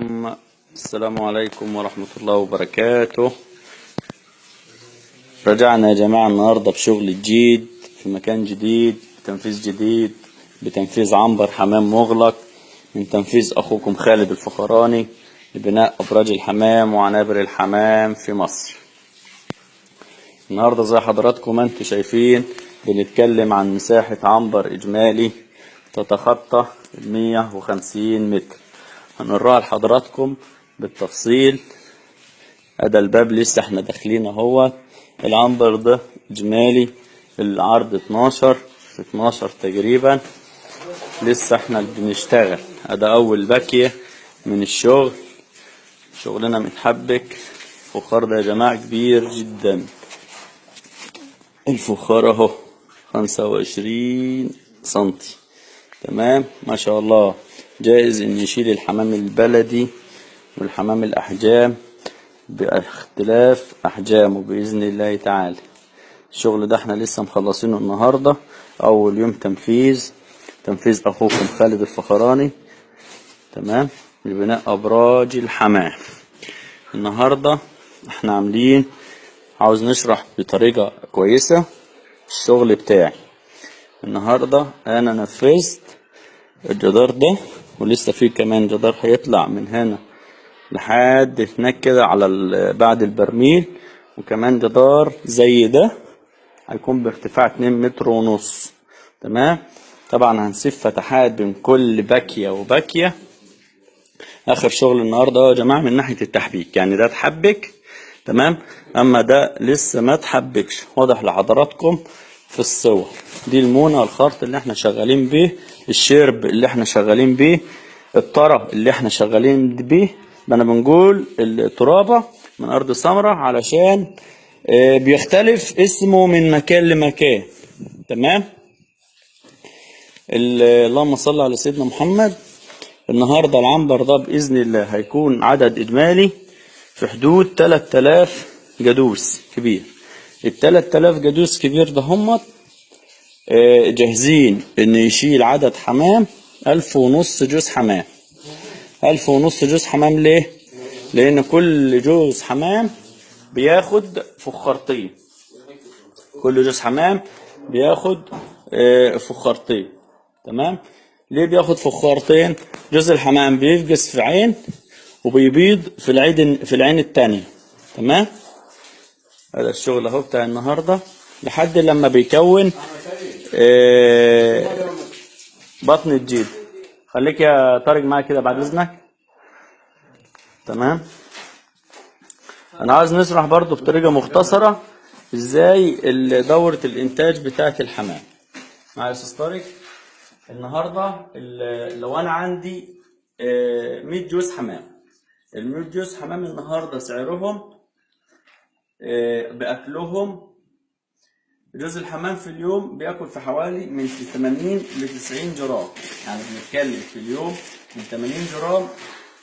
السلام عليكم ورحمة الله وبركاته. رجعنا يا جماعة النهاردة بشغل جديد في مكان جديد، بتنفيذ جديد، بتنفيذ عنبر حمام مغلق من تنفيذ أخوكم خالد الفخراني لبناء أبراج الحمام وعنابر الحمام في مصر. النهاردة زي حضراتكم ما انتم شايفين بنتكلم عن مساحة عنبر إجمالي تتخطى 150 متر. هنوريها لحضراتكم بالتفصيل. هذا الباب لسه احنا داخلين اهو. العنبر ده اجمالي العرض 12 في 12 تقريبا، لسه احنا بنشتغل. هذا اول باكية من الشغل، شغلنا متحبك. الفخار ده يا جماعة كبير جدا، الفخار اهو 25 سنتي، تمام ما شاء الله. جائز ان يشيل الحمام البلدي والحمام الاحجام باختلاف احجامه باذن الله تعالى. الشغل ده احنا لسه مخلصينه النهارده، اول يوم تنفيذ، تنفيذ اخوكم خالد الفخراني، تمام، لبناء ابراج الحمام. النهارده احنا عاملين، عاوز نشرح بطريقة كويسة الشغل بتاعي. النهارده انا نفذت الجدار ده، ولسه في كمان جدار هيطلع من هنا لحد هناك كده على بعد البرميل، وكمان جدار زي ده هيكون بارتفاع 2 متر ونص، تمام. طبعا هنسيب فتحات بين كل باكية وباكية. اخر شغل النهارده يا جماعة من ناحية التحبيك، يعني ده اتحبك تمام، اما ده لسه ما اتحبكش، واضح لحضراتكم في الصور. دي المونة الخرط اللي احنا شغالين بيه، الشرب اللي احنا شغالين بيه، الطرة اللي احنا شغالين بيه. انا بنقول الترابة من ارض سمراء علشان بيختلف اسمه من مكان لمكان، تمام. اللهم صل على سيدنا محمد. النهارده العنبر ده باذن الله هيكون عدد اجمالي في حدود 3000 جدوس كبير. ال 3000 جدوس كبير ده هم جاهزين ان يشيل عدد حمام 1500 جوز حمام. 1500 جوز حمام ليه؟ لان كل جوز حمام بياخد فخارتين، كل جوز حمام بياخد فخارتين، تمام. ليه بياخد فخارتين؟ جوز الحمام بيفقس في عين وبيبيض في العين، في العين التانية، تمام. هذا الشغل اهو بتاع النهارده لحد لما بيكون بطن الجيل. خليك يا طارق معايا كده بعد اذنك، تمام. انا عاوز نشرح برضو بطريقة مختصرة ازاي دورة الانتاج بتاعة الحمام. معايا يا استاذ طارق؟ النهارده لو انا عندي 100 جوز حمام، ال 100 جوز حمام النهارده سعرهم باكلهم جوز الحمام في اليوم بياكل في حوالي من 80 ل 90 جرام، يعني بنتكلم في اليوم من 80 جرام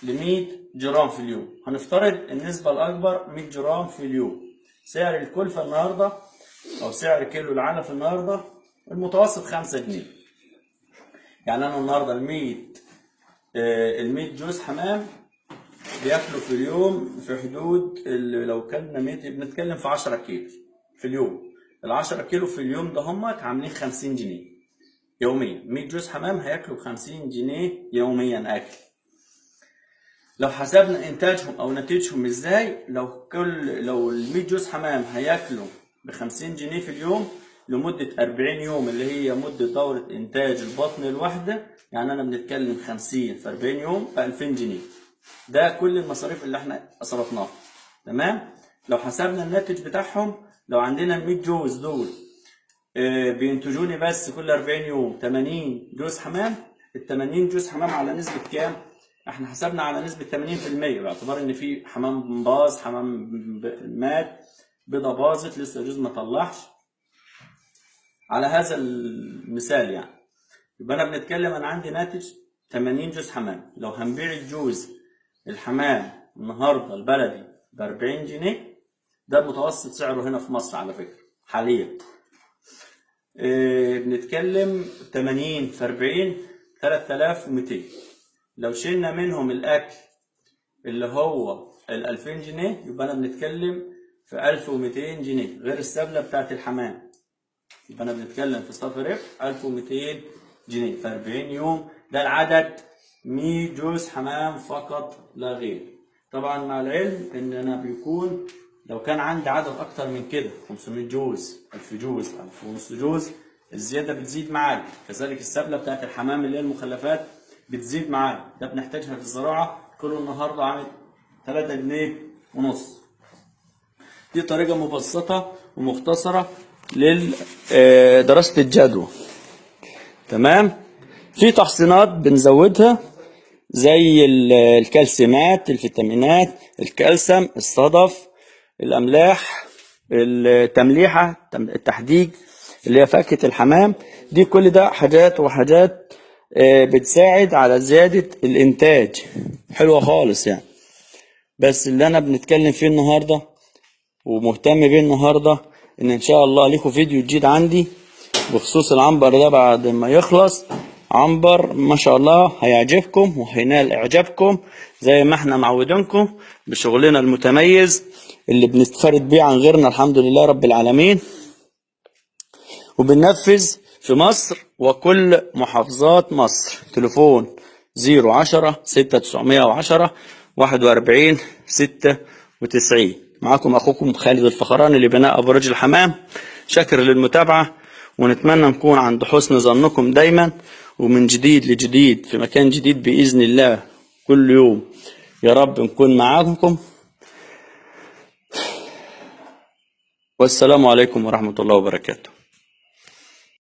ل 100 جرام في اليوم. هنفترض النسبة الأكبر 100 جرام في اليوم. سعر الكلفة النهارده أو سعر كيلو العلف النهارده المتوسط 5 جنيه. يعني أنا النهارده ال 100 جوز حمام بياكلوا في اليوم في حدود لو كلنا 100 بنتكلم في 10 كيلو في اليوم. ال 10 كيلو في اليوم ده هم عاملين 50 جنيه يوميا. 100 جوز حمام هياكلوا ب 50 جنيه يوميا اكل. لو حسبنا انتاجهم او نتيجهم ازاي، لو ال 100 جوز حمام هياكلوا ب 50 جنيه في اليوم لمدة 40 يوم اللي هي مدة دورة انتاج البطن الواحدة، يعني انا بنتكلم 50 في 40 يوم ب 2000 جنيه. ده كل المصاريف اللي احنا صرفناها، تمام. لو حسبنا الناتج بتاعهم، لو عندنا 100 جوز دول بينتجوني بس كل 40 يوم 80 جوز حمام، ال 80 جوز حمام على نسبة كام؟ احنا حسبنا على نسبة 80% باعتبار ان في حمام باظ، حمام مات، بيضة باظت، لسه جوز ما طلعش، على هذا المثال يعني. يبقى انا بنتكلم انا عندي ناتج 80 جوز حمام. لو هنبيع الجوز الحمام النهارده البلدي ب 40 جنيه، ده متوسط سعره هنا في مصر على فكرة حاليا. بنتكلم 80 في 40 3200. لو شلنا منهم الأكل اللي هو ال 2000 جنيه، يبقى انا بنتكلم في 1200 جنيه غير السبلة بتاعت الحمام. يبقى انا بنتكلم في صافي ربح 1200 جنيه في 40 يوم. ده العدد 100 جوز حمام فقط لا غير. طبعا مع العلم ان انا بيكون لو كان عندي عدد اكتر من كده 500 جوز، 1000 جوز، 1500 جوز، الزيادة بتزيد معايا. كذلك السبله بتاعت الحمام اللي هي المخلفات بتزيد معايا، ده بنحتاجها في الزراعة. كله النهارده عامل 3.5 جنيه. دي طريقه مبسطة ومختصره لدراسة الجدوى. تمام. في تحصينات بنزودها زي الكالسيمات، الفيتامينات، الكالسيوم، الصدف، الاملاح، التمليحه، التحديج اللي هي فاكهة الحمام. دي كل ده حاجات وحاجات بتساعد على زيادة الانتاج، حلوة خالص يعني. بس اللي انا بنتكلم فيه النهارده ومهتم بيه النهارده ان شاء الله ليكم فيديو جديد عندي بخصوص العنبر ده بعد ما يخلص. عنبر ما شاء الله هيعجبكم وهينال اعجابكم زي ما احنا معودينكم بشغلنا المتميز اللي بنتفرد بيه عن غيرنا، الحمد لله رب العالمين. وبننفذ في مصر وكل محافظات مصر. تليفون 010 6910 41 96. معاكم أخوكم خالد الفخراني لبناء أبراج الحمام. شاكر للمتابعة، ونتمنى نكون عند حسن ظنكم دايما، ومن جديد لجديد في مكان جديد بإذن الله كل يوم يا رب نكون معاكم. والسلام عليكم ورحمة الله وبركاته.